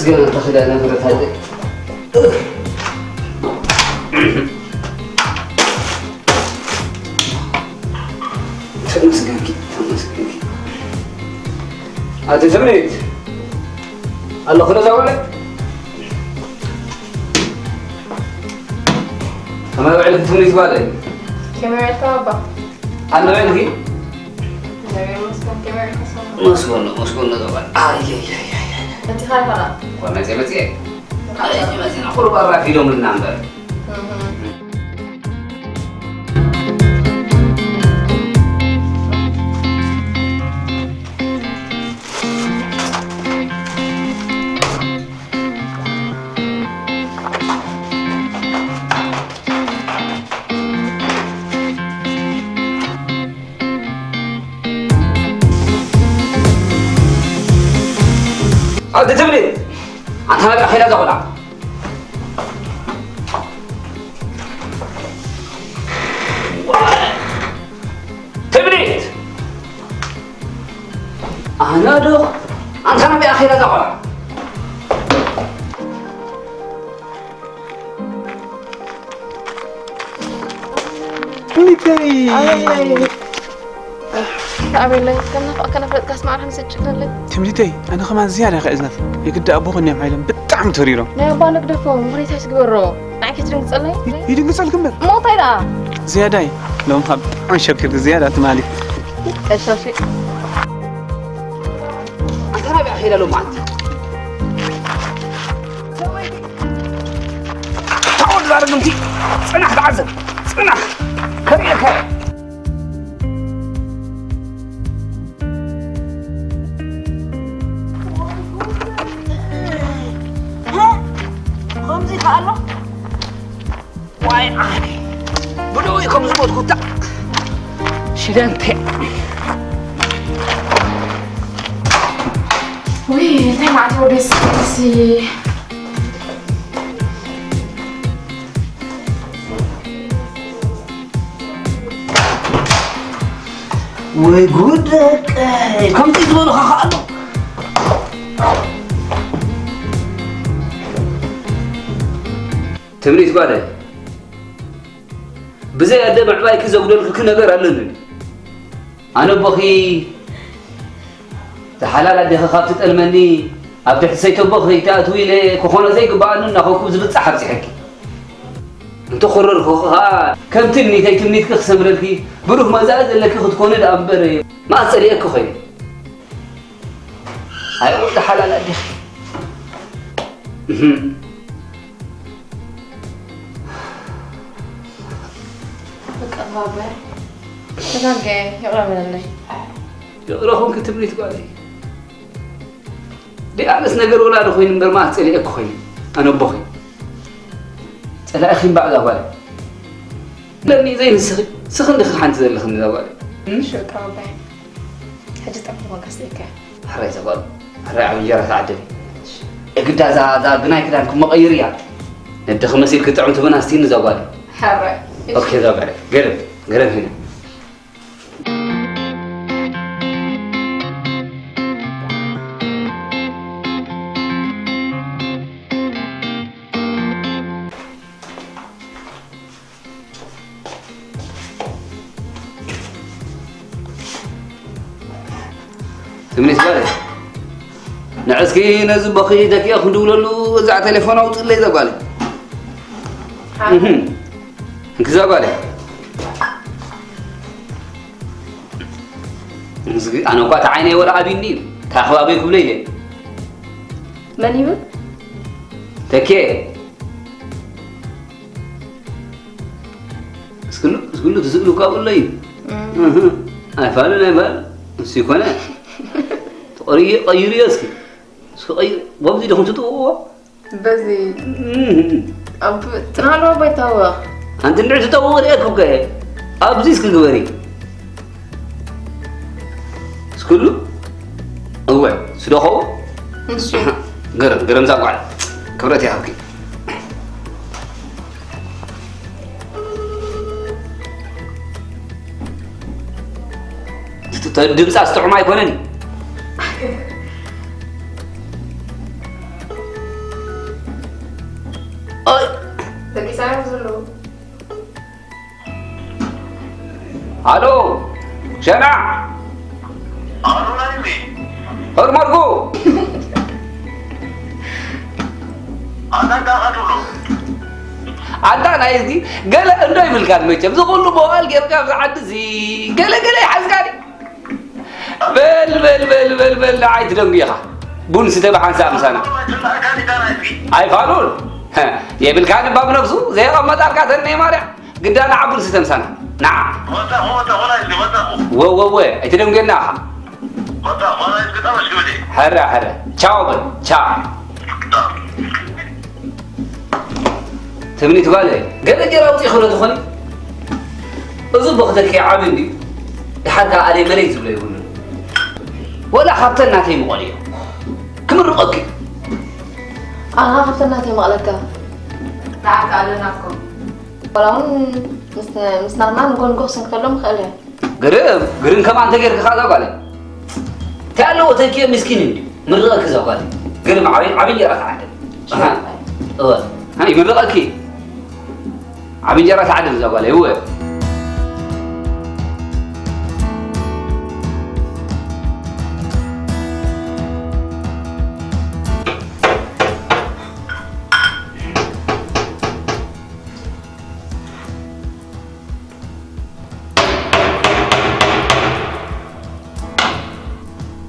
ገና ተኽእለ ነግረታ ኣለይ። ተመስገንኪ፣ ተመስገንኪ። ኣቲ ትምኒት፣ ኣለኹ ዶ እዛ ጓለይ? ከመይ ውዒልኪ ትምኒት ጓለይ? ከመይ ውዒልካ ኣባ? ኣነ ውዒልኪ? እግዚኣብሔር ይመስገን፣ ከመይ ውዒልካ ሰሙ? መስገኖ፣ መስገኖ እዛ ጓል። ኣይ፣ ኣይ፣ ኣይ፣ ኣይ፣ ኣይ። እቲ ኻልኻ? እኳ መፅየ፣ መፅየ። ኣይ፣ መፅና ቁሩብ ኣራፊዶምልና እምበር። እህ። ኣቲ ትምኒት፣ ኣንታ ናብኣ ኸይዳ እዛ ቖልዓ? ትምኒት! ኣነ ዶ? ኣንታ ናብኣ ኸይዳ እዛ ቖልዓ? ትምኒተይ! ኣበየለይ፣ ከም ናፍቐካ ነፍለጥካስ ማዕረ ምስ እጭግረለይ። ትምኒተይ፣ ኣነ ከማን ዝያዳ ከ እዝነፍ። የግዳ ኣቦ ከኒኦም ሓይሎም ብጣዕሚ ተሪሮም። ናይ ኣባ ንግደፎም፣ ምኽንያት ኣይትግበሮ። ንዓይ ከትድንግጸለይ? ይድንግጸልክ እምበር። እሞ እንታይ ደኣ? ዝያዳይ፣ ሎም ካብ ብጣዕሚ ሸኪርክ ዝያዳ ትማሊ። ቀሻፊ። ኣንታ ናብኣ ኸይዳ ሎም ኣንቲ? ታወድ ዛረግምቲ፣ ጽናሕ ተዓዘብ፣ ጽናሕ። ከርእየካ። ከምዚ ከ ኣሎ? ዋይ ኣነ ብደወይ ከም ዝሞትኩ እታ ሽደንተ። ውይ፣ እንታይ መዓት ወደስ ደስ። ወይ ጉድ ደቀይ፣ ከምዚ ዝበሉኻ ከኣ ኣሎ። ትምኒት ጓለይ፣ ብዘይ ኣደ ምዕባይኪ ዘጉደልኩኪ ነገር ኣለኒ። ኣነ ኣቦኺ፣ እታ ሓላል ኣዴኺ ካብ ትጠልመኒ፣ ኣብ ትሕቲ ሰይተቦ ከይትኣትዊ ኢለ ክኾኖ ዘይግብኣኒ እናኾንኩ ዝብጻሕ ኣብጺሐኪ። እንተኾረርኩኺ ኸኣ፣ ከም ትምኒተይ ትምኒትኪ ክሰምረልኪ፣ ብሩህ መጻኢ ዘለኪ ክትኮኒ ደኣ እምበር፣ መኣስ ጸሊኤኪ ኾይነ። ኣይ፣ ወዲ ሓላል ኣዴኺ። እህም። በቃ ባባይ፣ ተጋጌ፣ ይቕረ በለለይ። ይቕረ ኹንኪ ትምኒት ጓለይ። ደይ ኣነስ ነገር ወላዲ ኮይኑ እምበር፣ መኣስ ጸሊኤኪ ኮይኑ። ኣነ ኣቦኺ። ጸላኢኺ እምበኣር እዛ ጓለይ። ለኒ ዘይንስኺ፣ ስኺ እንዲኺ ሓንቲ ዘለኽኒ እዛ ጓለይ። እም? እሺ፣ በቃ ባባይ። ሕጂ ጠንኪ ኮንካ ስኢካ። ሕራይ እዛ ጓል፣ ሕራይ ዓቢ እንጀራ ተዓደሊ። የግዳ እዛ፣ እዛ ግናይ ክዳንኪ መቐይርያ። ነደኺ መሲልኪ ጥዕምቲ ቡን ኣስትይኒ እዛ ጓል። ሕራይ። ኦኬ፣ እዛ ጓል። ገረብ፣ ገረብ ሂና። ትምኒት ጓለይ፣ ንዕስኪ ነዚ ቦኺ ደቂቐ ክንድውለሉ እዛ ቴሌፎን ኣውፅእለይ እዛ ጓለይ። እህም። እንኪ እዛ ጓለይ። ምስኪ ኣነ እኳ እቲ ዓይነይ ወላ ኣቢኒ እዩ። እንታይ ኣኽባበይ ክብሎ ኢለ። መን ይብል? ተኬ። እስክሉ፣ እስክሉ ትስእሉ ካብኡ ኣሎ እዩ። እም። እህ፣ ኣይፋልን፣ ኣይፋልን። እሱ ይኮነ። ተቐርየ፣ ቀይርዮ እስኪ። እስኪ ቀይር። በዚ ዲኹም ትጥውዎ? በዚ። እም። ኣብ ትናሎ ባይታወቕ። ኣንቲ እንድዒ ትጠውቕ ርእየኪ እኮ እየ። ኣብዚ እስኪ ግበሪ። እስክሉ? እወ፣ ስደኸዎ? እሺ። ገረም፣ ገረም ዛጓል። ክብረት ይሃብኪ። ት-፣ ት-፣ ድምፃ ዝጥዑም ኣይኮነን። ኣሎ፣ ሸናዕ። ኣሎ፣ ናይዚ። ሆርሞርጉ። ኣታ እንታይ ትብሎ? ኣታ ናይዚ ገለ እንዶ ይብልካን መቸም፣ እዚ ኩሉ መዋል ጌርካ ኣብዚ ዓዲ እዚ ገለ ገለ ይሓዝካኒ። በል፣ በል፣ በል፣ በል፣ በል፣ ንዓይ ትደንጉ ኢኻ። ቡን ስተ ብሓንሳእ ምሳና። ኣይፋሉን። የብልካን እባ ብነብሱ፣ ዘየቐመጣልካ ተነይ ማርያ። ግዳ ንዓ ቡን ስተ ምሳና። ንዓ። ወ፣ ወ፣ ወ፣ ኣይትደንጉየና ኢኻ። ሕረ፣ ሕረ። ቻው በል፣ ቻው። ትምኒት ጓለይ፣ ገለ ጌራ ኣውፂእኺ ዶ ትኾኒ? እዚ ቦኽተኪ ዓቢ እንድዩ። ድሓር ከኣ ኣደይ መለይ ዝብሎ የብሉን። ወላ ካብተን ናተይ ምቐልዮ። ክምርቐኪ። ኣሃ፣ ካብተን ናተይ መቕለካ። ንዓካ ኣለናኩም። ወላ እውን ምስ፣ ምስ ናትና ንጎንጎ ክስንክተሎም ይኽእል እየ። ግርም፣ ግርም ከማን ተጌርካ እዛ ጓለይ። እንታይ ኣለዎ ተኪኤ ምስኪን እንድዩ። ምርቐኪ እዛ ጓለይ። ግርም ዓቢ፣ ዓቢ እንጀራ ትዓድል። ኣሃ። እወ። ሃ፣ ይምርቐኪ። ዓቢ እንጀራ ትዓድል እዛ ጓለይ። እወ።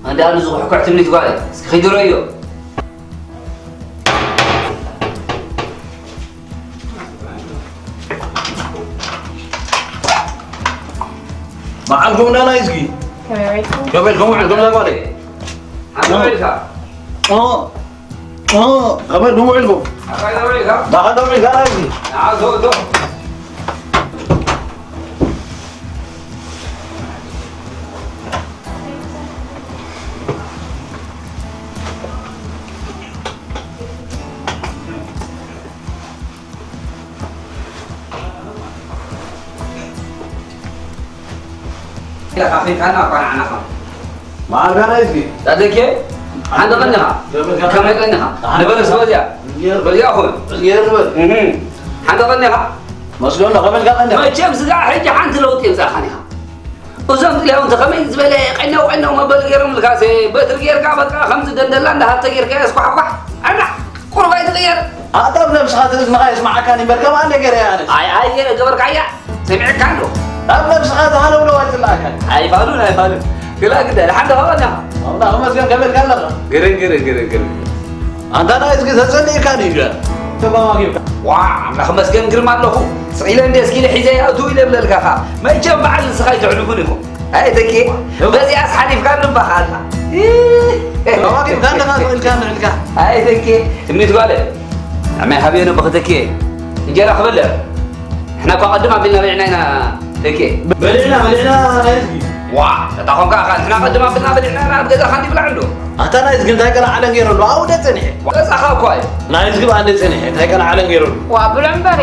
ኣንዳ ኣሉ ዝኹሕኩሕ ትምኒት ጓለይ፣ እስኪ ኺዲ ረዮ። መዓልኩም እንዳና ይዝጊ። ከመይ ውዒልኩም? ከመይ ኢልኩም ውዒልኩም እዛ ጓለይ? ሓንቲ ውዒልካ? ኦ። ኦ፣ ኣበይ ደሞ ኢልኩም? ኣባይ ደሞ ኢልካ? ዳኻ ደሞ ኢልካ ራይዚ? ኣዞ፣ ዞ። ኢላ ካፊንካና እኳ ንዓና ኸም። መዓልካ ናይ ህዝቢ። ዳደኬ፣ ሓንቲ ቀኒኻ። ከመይ ቀኒኻ? ንበለስ በዚያ። በዚያ ኹን። እህ። ሓንቲ ቀኒኻ። መስሎና፣ ከመልካ ቀኒኻ። መቸም ስጋ ሕጂ ሓንቲ ለውጢ የምጻእኻን ኢኻ። እዞም ጥልያውንቲ ከመይ ዝበለ ቀኛው ቀኛው መበል ገይሮም ልካሴ፣ በትሪ ጌርካ በቃ ከምዚ ደንደላ እንዳሃብተ ጌርካ የስኳሕኳሕ። ኣና፣ ቁሩብ ኣይትቕየር። ኣታ ኣብ ነብስኻ ትእዝንኻ የስምዓካን እምበር፣ ከምኣ እንደ ገይረ እየ ኣነ። ኣይ፣ ኣየ፣ ገበርካያ፣ ሰሚዕካ ኣሎ። ኣብ ነብስኻ ተሃለውለው ኣይትለኣካን። ኣይፋሉን፣ ኣይፋሉን። ግላ ግዳ፣ ደሓን ዶ ኸቐና? ኣምላኽ ይመስገን፣ ከመይ ኢልካ ኣለኻ? ግርን፣ ግርን፣ ግርን፣ ግርን። ኣንታ ናይ እዝጊ ተጸሊእካ ድዩ? ተባባጊብካ። ዋ፣ ኣምላኽ ይመስገን፣ ግርማ ኣለኹ። ስቕ ኢለ እንደ እስኪ ኢለ ሒዘ ይኣቱ ኢለ እብለልካ ኸኣ። መቸም በዓል ንስኻ ኣይትዕልፉን ኢኹም። ኣይ ተኬ፣ በዚኣስ ሓሊፍካ እንባኻ ኣላ። ተዋጊብካ ኣለኻ፣ ኢልካ ንዕልካ። ኣይ ተኬ፣ ትምኒት ጓለ። ኣመይ ሃብዮ ነቦኺ ተኬ። እንጀራ ክበልዕ። ንሕና እኳ ቅድም ኣቢልና በሊዕና ኢና ተኬ። በሊዕና፣ በሊዕና ናይ ህዝቢ። ዋ፣ እታ ኾንካ ኣኻ፣ ንሕና ቅድም ኣቢልና በሊዕና ኢና፣ ኣብ ገዛኻ እንዲ ብላዕ እንዶ። ኣታ ናይ ህዝቢ እንታይ ቀልዓለም ገይሩ ኣሎ? ኣብኡ ደ ጸኒሐ። ገዛኻ እኳ እዩ። ናይ ህዝቢ ብኣንደ ጸኒሐ፣ እንታይ ቀልዓለም ገይሩ ኣሎ? ዋ፣ ብልዑ እምበሪ።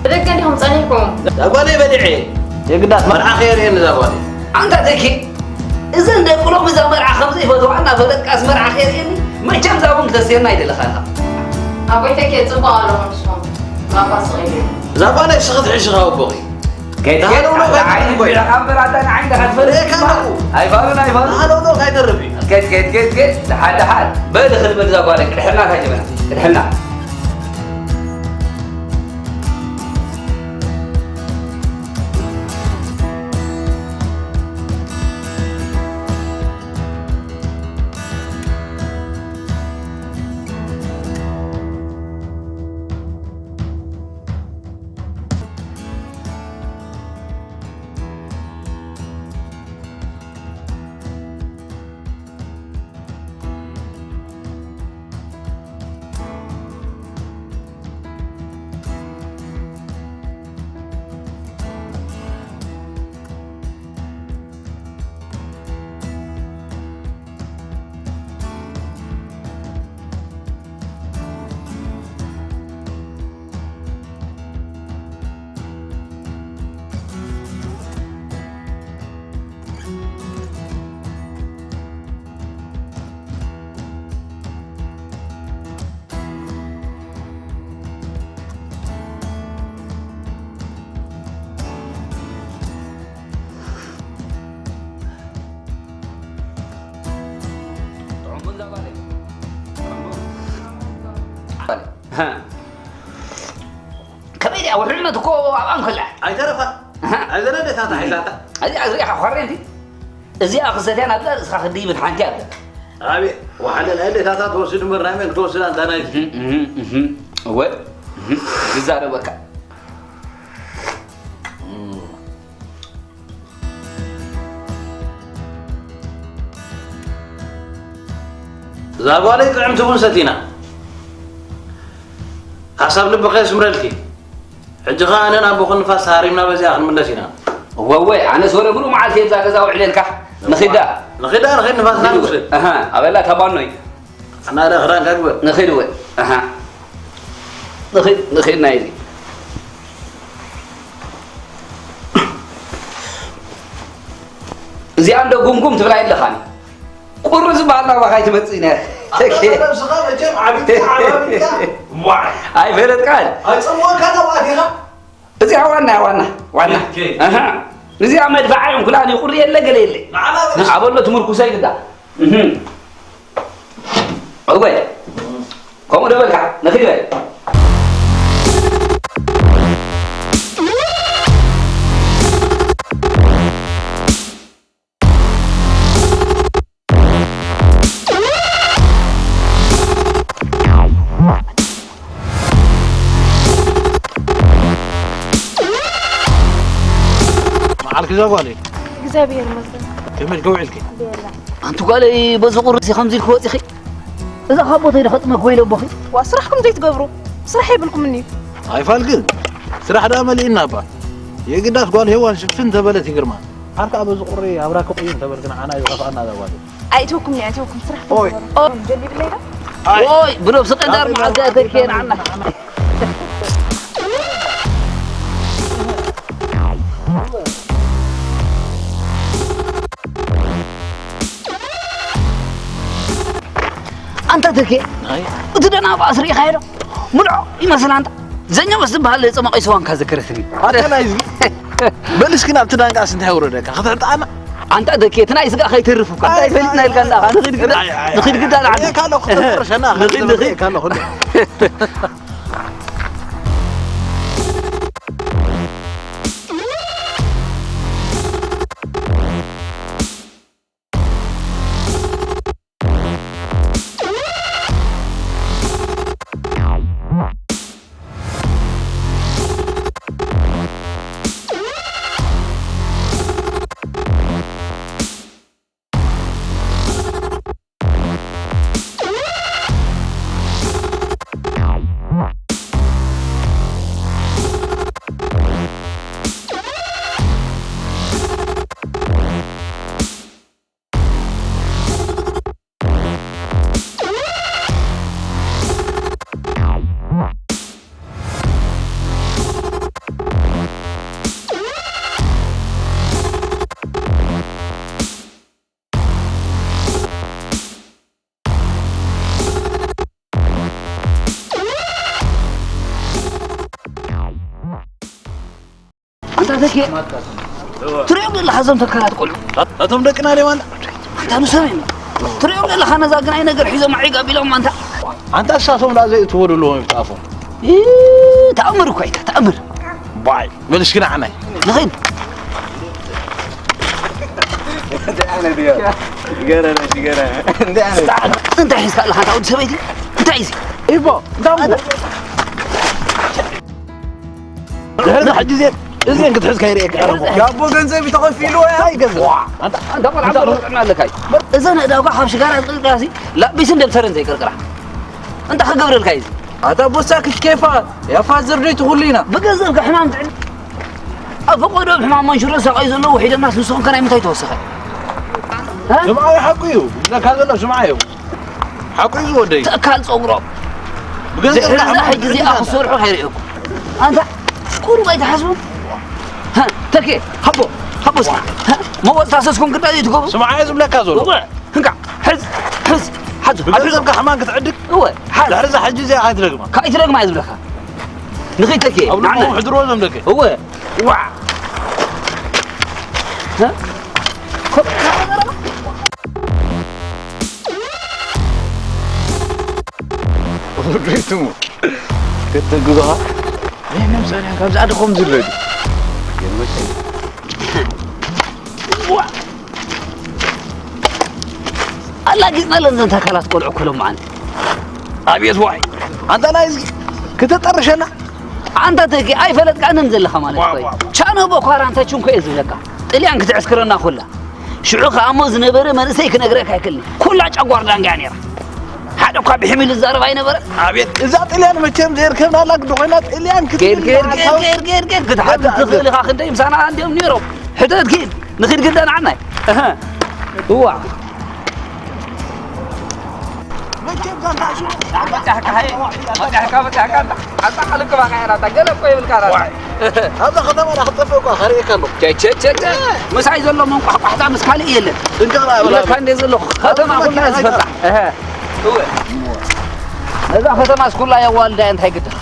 ብደገ ዲኹም ጸኒሕኩም? ዳጓለይ በሊዐ። የግዳስ መርዓ ከየርእየኒ ዛጓለይ። ኣንታ ተኪ፣ እዘን ደቂ ሎሚ እዛ መርዓ ከም ዘይፈትዋ እናፈለጥካስ መርዓ ከየርእየኒ? መቸም እዛ ቡን ክተስየና ኣይደለኻን ኢኻ። ኣቦይ ተኪ፣ ጽቡቕ ኣለኹም ንስኹም። ባባ ስቕ ኢሉ። ዛጓለይ ስኽት ሕሽኻ ኣቦኺ። ከይድ፣ ከይድ፣ ተሃለውለው ኣታ ዓይኒ ከይተርፍ እዩ። ቢዕኻ እምበር ኣታ ንዓይ ኢኻ ትፈልጥ። ርእየካ ኣለኹ። ኣይፋሉን፣ ኣይፋሉን። ተሃለውለው ከይተርፍ እዩ። ከይድ፣ ከይድ፣ ከይድ፣ ከይድ። ደሓን፣ ደሓን። በል፣ ክንበል እዛ ጓለይ። ቅድሕልና እታ ጀበና። ቅድሕልና። ውሕልነት እኮ ኣብኣ እንከላ። ኣይተረፋ። ኣሃ። ኣይዘነ ደታ ተሓይላታ። እዚ ኣዝሪኻ ኳሬንቲ። እዚኣ ክሰትያ ናብዛ ርእስኻ ክድይብ ሓንቲ ኣለ። ኣቤ፣ ወሓለ ናይ ደታታት ወስድ እምበር ናይ መን ክትወስዳ እንታ ናይ እህ፣ እህ፣ እህ። እወ፣ እህ፣ ዝዛረበካ። እዛ ጓለይ ጥዕምቲ ቡን ሰቲና። ሓሳብ ልብኻ የስምረልኪ። ሕጂ ኸኣ ኣነን ኣቦኽን ንፋስ ተሃሪምና በዚኣ ክንምለስ ኢና። እወ፣ እወ፣ ኣነስ ወረ ምሉእ መዓልቲ እየ እዛ ገዛ ውዕለ ኢልካ። ንኺዳ። ንኺዳ፣ ንኺድ ንፋስና ንውሰድ። ኣሃ፣ ኣበላ ታባኖይ። ኣና ዳ ክዳንካ ግበር። ንኺድ እወ። ኣሃ። ንኺድ፣ ንኺድ ናይ እዚ። እዚኣ እንዶ ጉምጉም ትብላ የለኻን። ቁሪ ዝበሃል ናባኻ ኣይትመጽእን እያ። ኣንተ ነብስኻ መቸም ዓቢድካ ዓባቢድካ። ዋይ። ኣይፈለጥካን። ኣይጸምወካ ናብኣ ዲኻ? እዚኣ ዋና፣ ዋና፣ ዋና። ኦኬ። ኣሃ። እዚኣ መድፍዓ እዮም፣ ኩላን ቁሪ የለ፣ ገለ የለ። ንዓና በል። ንዓ በሎ ትምርኩሰ ይግዳ። እህ። እወ። ከምኡ ዶ በልካ? ንኺድ በል። መዓልኪ እዛ ጓለይ። እግዚኣብሔር ይመስገን። ከመይ ኢልኪ ውዒልኪ? ብየላ። ኣንቲ ጓለይ፣ በዚ ቁርሲ ከምዚ ኢልኪ ወጺኺ? እዛ ካብ ቦተይ ዶ ከጥመ ኮይለ ኣቦኺ? ዋ፣ ስራሕኩም ዘይትገብሩ? ስራሕ የብልኩምን እዩ። ኣይፋል ግን፣ ስራሕ ደኣ መሊእና እባ። የግዳስ ጓል ሄዋን ሽፍን ተበለት ይግርማ። ዓርካ በዚ ቁሪ ኣብራኪ ቆዩ እንተበልክና ዓና እዩ ዝኸፍኣና እዛ ጓል። ኣይእትወኩም እየ፣ ኣይእትወኩም፣ ስራሕ ኦይ። ትገብሩ። ኦ፣ ጀሊብለይ ዶ? ኣይ። ኦይ፣ ብነብሲ ቀዳር መዓልቲ ኣተኬ ንዓና። ኣንታ ተኬ፣ ኣይ። እቲ ደናቁ ኣስሪእኻዮ ዶ? ምልዖ ይመስል ኣንታ። ዘኛው ዝበሃል ጸማቒ ስዋንካ ዘከረትኒ። ኣታ ናይ እዚ። በል እስኪ ናብቲ ዳንቃስ እንታይ ወረደካ? ክትሕጣና? ኣንታ ተኬ፣ እቲ ናይ ስጋ ከይተርፍ እኳ። እንታይ ፈሊጥና ኢልካ እንዳ ንኺድ ግዳ፣ ኣይ፣ ኣይ፣ ንኺድ ግዳ ንዓዲ። እየ ካሎ ክተፍርሸና፣ ንኺድ፣ ንኺድ። እየ ካሎ። ኣንታ ተኬ፣ ትሪኦም ዘለኻ እዞም ተካላት ቆልዑ። እቶም ደቅና ደማ ኣንታ ንሰብ እዮም። ትሪኦም ዘለኻ ነዛ ግናይ ነገር ሒዞም ኣዒግ ኣቢሎም ኣንታ። ኣንታ እሳቶም ደኣ ዘይእትዎ ዘለዎም ይፍታፎም። እ፣ ተኣምር እኮ ኣይታ፣ ተኣምር። ባይ፣ በል እስኪ ንዓናይ። ንኸይድ። እንታይ ዓይነት እዩ? ገረረ፣ ሽገረ። እንታይ ዓይነት? እንታይ ሒዝካ ኣለኻ ኣንታ ወዲ ሰበይቲ? እንታይ እዩ እዚ? ኢቦ፣ እንታይ እሞ? ድሕሪ ሕጂ እዚአን፣ እዚአን ክትሕዝ ከይርእየካ ቀረብኩ። የኣቦ ገንዘብ እዩ ተኸፊሉ እያ። እንታይ ገንዘብ? ኣንታ፣ ኣንታ ቆልዓ ኣንታ ጥዕና ኣለካ እዩ። እዘን ዕዳጋ ካብ ሽጋራ ዝቅርቅራ ሲ ላጲስን ደብተርን ዘይቅርቅራ። እንታይ ክገብረልካ እዩ እዚ? ኣታ ኣቦ ሳክት ኬፋ፣ ያፋ ዝርድእቲ ኩሉ ኢና። ብገንዘብካ ሕማም ትዕል-፣ ኣብ ፈቆዶ ሕማም መንሽሮ ዝሳቀዩ ዘለዉ ውሒደናስ ንስኹም ከ ናይ ምንታይ ተወሰኸ? እ? ስምዓዮ ሓቁ እዩ። ዝብለካ ዘሎ ስምዓዮ። ሓቁ እዩ ዝወደይ። ተካል ጸጉሮም። ብገንዘብ ድሕሪ እዛ ሕጂ እዚኣ ክትሰርሑ ከይርእየኩም። ኣንታ ቁሩብ ኣይትሓስቡን? ሃ፣ ተኬ፣ ሃቦ፣ ሃቦ ስማ። ሃ፣ መወጽታ ሰስኩም ግዳ እዩ ትገብሩ? ስምዓዮ ዝብለካ ዘሎ። እወ፣ እንካ፣ ሕዝ፣ ሕዝ፣ ሓዙ። ብገንዘብካ ሕማም ክትዕድግ? እወ፣ ሓዝ። ድሕሪ እዛ ሕጂ እዚኣ ኣይትደግማ። ካይ ትደግማ እየ ዝብለካ። ንኺድ ተኬ፣ ኣብ ንዓና። ልቦም ሕድርዎ ዘም ደገ። እወ። ዋ። እ? ኮ-፣ ወደይትሙ። ከተግዝኻ። ይህንም ጸኒሖም ካብዚ ዓዲ ከም ዝረዱ። ዋ! ኣላጊጽናለን ዘን ታካላት ቆልዑ እኮ ሎማዓንቲ። ኣቤት ዋይ! ኣንታ ናይ እዝጊ ክተጠርሸና? ኣንታ ተኪ ኣይፈለጥካንን ዘለኻ ማለት ዋ፣ እኮ እዩ። ዋ፣ ዋ። ቻኖ ቦኳራ ኣንታ ቹንኮ እየ ዝብለካ። ጥልያን ክትዕስክረና ኩላ። ሽዑ ከኣ እሞ ዝነበረ መንእሰይ ክነግረካ ኣይክእልን። ኩላ ጨጓር ዳንጋ እያ ነይራ። ሓደ እኳ ብሕሚል ዝዛረብ ኣይነበረን። ኣቤት እዛ ጥልያን መቸም ዘየርከብናላ ግዲ ኮይና ጥልያን ኬድ፣ ኬድ፣ ክትብል ኬድ፣ ኬድ፣ ኬድ፣ ኬድ፣ ክትሓብር ኣታ ትኽእል ኢኻ። ክንደይ ምሳና እንዲዮም ነይሮም። ሕተት ኪድ፣ ንኺድ ግዳ ንዓናይ። እህ። እዋ። መቸም ዛንታ ሽዑ በጃሕካ፣ ሃይ፣ በጃሕካ፣ በጃሕካ፣ ኣንታ፣ ኣንታ፣ ኣልክባኻ፣ ኣንታ፣ ገለ እኮ የብልካ፣ ኣንታ። ዋይ። ኣብዛ ከተማ ዳ ክትጠፍእ እኳ ከርእየካ ኣለኹ። ቸ፣ ቸ፣ ቸ፣ ቸ። ምሳይ ዘሎ መንቋሕቋሕታ ምስ ካልእ የለን። እንጀራ ብላ። እብለካ እንደ ዘለኹ፣ ከተማ ኣብዚ ኩላ መኪና ዝፈታሕ። ኣይጠፋ። እሀ። እወ። እዛ ከተማስ ኩላ የዋልዳ እያ፣ እንታይ ግድኻ?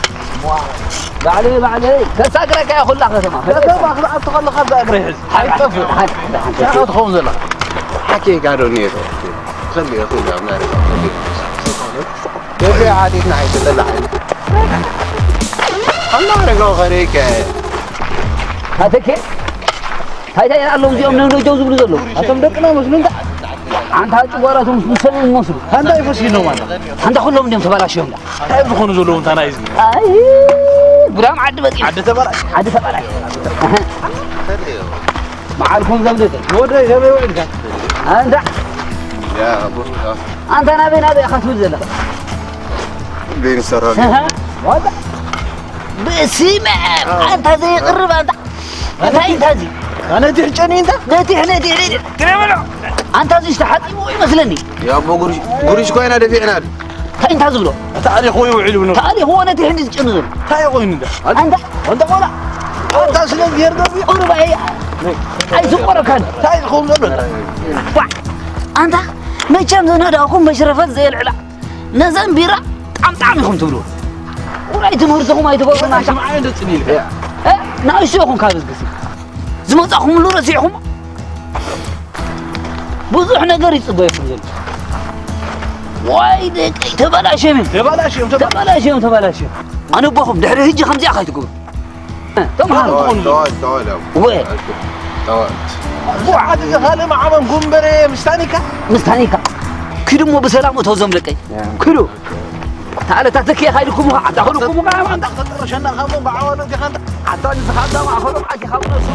ባዕለይ፣ ባዕለይ። ከሳግረካ እያ ኩላ ከተማ። ከተማ ክትኣቱ ከለኻ እዛ እግሪ ሕዝ። ሓ-፣ ኣይጠፍእ። ሓ-፣ ሓ-፣ ሓ-፣ ሻኻ ትኸውን ዘላ። ሓቂ ጋዶ ነይሩ። ኸልዮ፣ ኸልዮ፣ ኣብ ናይራ ኸልዮ። ደገ ዓዲትና ኣይትለላ። ኣላ ረጋው ኸሬከ። ኣተኬ፣ ታይ ታይ ኣለዉ እዚኦም ነውነጀው ዝብሉ ዘለዉ? ኣቶም ደቅና መስሉ እንዳ። ኣንታ ጭጓራቶም ዝሰሙ መስሉ። ኣንታ ይፈሲሉ ማለት። ኣንታ ኩሎም እንዲኦም ተበላሽዮም እንዳ። እንታይ ዝኾኑ ዘለዉ እንታ ናይ ህዝቢ? ኣይ፣ ጉዳም ዓዲ በፂሑ። ዓዲ ተበላሽ። ዓዲ ተበላሽ። መዓልኩም ዘምልጥ። ወደይ፣ ከመይ ውዒልካ? ኣንታ። ያ፣ ቦስካ። ኣንታ ናበይ፣ ናበይ ኢኻ ትብል ዘለኻ? ቤን ሰራል። ኣሃ። ዋላ። በስመ ኣብ። ኣዎ። ኣንታ ዘይቕርብ ኣንታ። እንታይ እንታ እዚ? ኣነ እቲ ሕጨኒ እንታ? ነቲ፣ ነቲ፣ ነቲ። ትረበሎ። ኣንታ እዚ ዝተሓፂቡ ይመስለኒ። ያቦ ጉርሽ፣ ጉርሽ ኮይና ደፊዕና። እንታይ እንታ ዝብሎ? ተኣሊኽዎ ይውዕል ይብሎ። ተኣሊኽዎ ነቲ ሕንዲ ዝጭኑ ዝብሎ። እንታይ ኮይኑ እንዳ? ኣንታ? ኣንታ ቆላ። ኣንታ ስለ ጌር ደቢ። ቁርባ እያ። ኣይዝቆረካን። እንታይ ዝኸውን ዘሎ? ዋ፣ ኣንታ መቸም ዝነዳእኩም መሽረፈት ዘየልዕላ። ነዘን ቢራ ጣምጣም ኢኹም ትብሉ። ቁራይ ትምህርትኹም ኣይትገብሩን ኣንታ። ስምዓይ እንዶ ጽኒልካ። እ? ንእሽቶ ኢኹም ካብ ዝግሲ። ዝመጻኹምሉ ረሲዕኹም። ብዙሕ ነገር ይጽበየኩም ዘሎ። ዋይ ደቀይ፣ ተበላሽዮም እዮም። ተበላሽዮም፣ ተበላ- ተበላሽዮም፣ ተበላሽዮም። ኣነ ኣቦኹም ድሕሪ ሕጂ ከምዚኣ ከይትገብሩ። ተምሃሩ። ተዋል፣ ተዋል፣ ተዋል፣ ያው። ወ- ተዋል። ቡዓት እዚ ካልእ መዓመን ጉንበረ ምስ ታኒካ? ምስ ታኒካ። ኪዱ እሞ ብሰላም እቶ ዞም ደቀይ። ያ። ኪዱ። ታለታ ተኪ ኻይድኩም፣ ኣታ ኹልኩም፣ ኣታ ተጠርሸና፣ ካሞ ብዓዋሎ ዲኻ፣ ኣታ ንስኻ፣ ኣታ ማእኸሎም ዓኪኻ ብነሱ።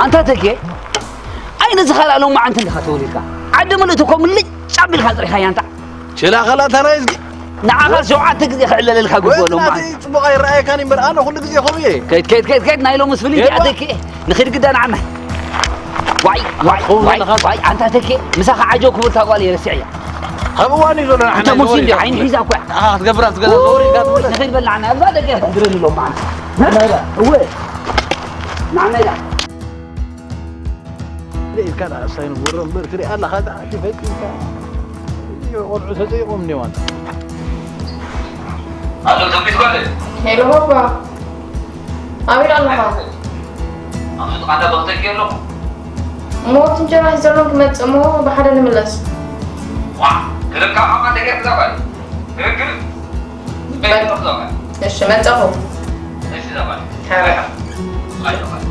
ኣንታ ተኬ፣ ኣይ ነዚ ኻልኣ ሎማዓንቲ እንዲኻ ተወሊድካ? ዓዲ ምልእቲ እኮ ምልጭ ኣቢልካ ኣጽሪኻያ ኣንታ። ችላ ኻልኣ ታራይ እዝጊ። ንዓኻ ሸውዓተ ግዜ ክዕለለልካ ግብኦ ወይስ ሎማዓንቲ። ናተይ ጽቡቕ ኣይረኣየካን እምበር ኣነ ኩሉ ግዜ ከምኡ እየ። ከይድ፣ ከይድ፣ ከይድ፣ ከይድ፣ ናይ ሎምስ ፍልይቲ እያ የባ። ተኬ። ንኺድ ግዳ ንዓና። ዋይ፣ ዋይ፣ ኣትኸውን ዋይ፣ ዘለኻ። ዋይ፣ ኣንታ ተኬ፣ ምሳኻ ዓጀው ክብልታ ጓል እየ ረሲዐያ። ኣብ እዋን እዩ ዘሎ፣ ንዓና እንተ ሙስሊም እዩ ድዩ? ዓይኒ ሒዛ እኮ እያ። ኣኻ ክትገብር ኣብቲ ገዛ ዞር ኢልካ ትብል። ንኸይድ በል ንዓና፣ ኣብዛ ደገ ክንድረኒ ኣሎ መዓልቲ። ናይራ፣ እወ። ንዓና ኢላ። ኢልካ ደኣ እሳይ ንግበሮ እምበር ትሪኣ ኣለኻ፣ ደኣ ፈጺምካ። ቆልዑ ተጸይቖም እኒኦ ኣንታ። ኣሎ፣ ተንቢት ጓለይ። ሄሎ፣ ባባ። ኣበይ ኣለኻ? ኣብዚ ጥቓ እንዳ በኽተኪ ኣለኹ። እሞ እቲ እንጀራ ሒዘሎም ክመጽእ እሞ ብሓደ ንምለስ። ዋ፣ ክልካ ዓማ ተገር ክዛባል። ክልክል። በል። እሺ፣ መጸኹ። እሺ፣ ዛባል። ሓ። ኣይ፣ ዛባል።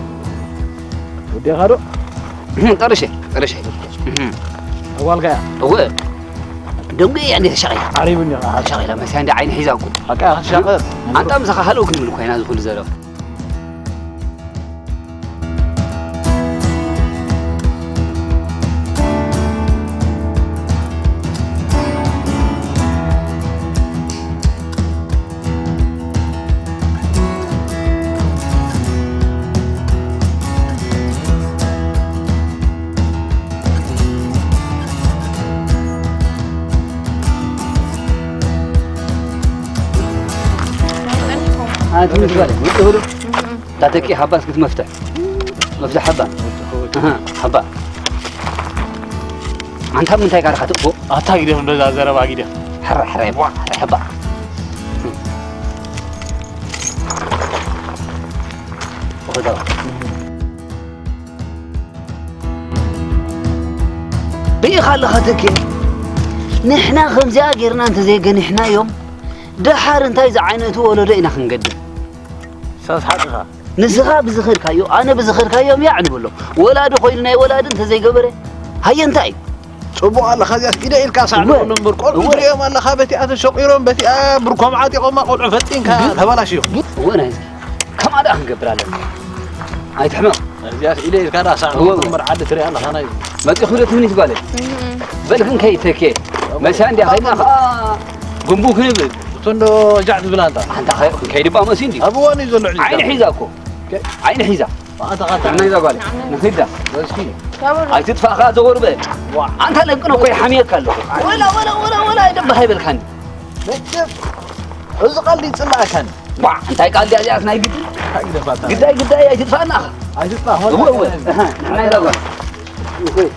ወዲኻ ዶ? ጠርሸ፣ ጠርሸ። ኣዋልካ እያ? እወ። ደንጎ እያ እንዴ ተሻቒላ? ዓሪቡ እንዲኻ? ተሻቒላ፣ መሲያ እንዴ ዓይኒ ሒዛ እኮ። በቃ፣ ክትሻቐ? ኣንታ ምሳኻ ሃለው ክንብል እኮ ኢና እዚ ኩሉ ዘረባ። ኣቲ ምንታይ ባለ? ውጥእ ብሎ? እም። ዳተቂ ሓባ እስኪ መፍትሕ። መፍትሕ ሓባ። ኣሃ፣ ሓባ። ኣንታ ምንታይ ጋር ካትቦ? ኣታ ግደፍ፣ እንደዛ ዘረባ ግደፍ። ሕረ፣ ሕረ፣ ቧ፣ ሕረ፣ ሓባ። ወኸዛ። ርኢኻ ኣለኻ ተኪ፣ ንሕና ከምዚኣ ጌርና እንተዘይገኒሕናዮም፣ ደሓር እንታይ ዝዓይነቱ ወለዶ ኢና ክንገድም? ሳስ ሓቅኻ። ንስኻ ብዝኸድካዮ ኣነ ብዝኸድካዮም ያዕ ንብሎ። ወላዲ ኮይኑ ናይ ወላዲ እንተዘይገበረ ሃየ እንታይ እዩ? ጽቡቕ ኣለኻ። እዚኣስ ኢደ ኢልካ ሳዕ ንብሎ እምበር፣ ቆልዑ ትሪኦም ኣለኻ፣ በቲኣ ተሸቂሮም፣ በቲኣ ብርኮም ዓጢቖማ፣ ቆልዑ ፈጢንካ ተበላሽዮም። እወ ናይ ህዝቢ ከማኣ ደኣ ክንገብር ኣለና። ኣይትሕመቕ። እዚኣስ ኢደ ኢልካ ደኣ ሳዕ ንብሎ እምበር፣ ዓዲ ትሪኣ ኣለኻ ናይ መጺኹ ዶ ትምኒት ጓለይ? በል ክንከይድ ተኬ። መሻ እንዲያ ኸይድና ኸዓ ጉንቡ ክንብል። እቶ እንዶ ጃዕ ትብል ኣንታ። ኣንታ ኸ- ክንከይድ እባ መሲ እንዲዩ። ኣብ እዋኑ እዩ ዘሎ ዕጅ ዓይኒ ሒዛ እኮ። ዓይኒ ሒዛ። ኣንታ ኻታ። ንሕና ይዛ ጓለይ። ንኺዳ። በስኪ። ኣይትጥፋእኻ ዘወር በል። ኣንታ ለቅኖ እኮ ይሓምየካ ኣለኹ። ወላ ወላ ወላ ወላ ኣይደባህ ኣይበልካኒ። መቸም እዚ ቃል ይጽላእካኒ። ዋ እንታይ ቃል ድያ እዚኣስ ናይ ግዲ። ግደፋታ። ግዳይ ግዳይ ኣይትጥፋእና። ኣይትጥፋእ። እወ እወ። ኣሃ፣ ንሕና ይዛ ጓለይ።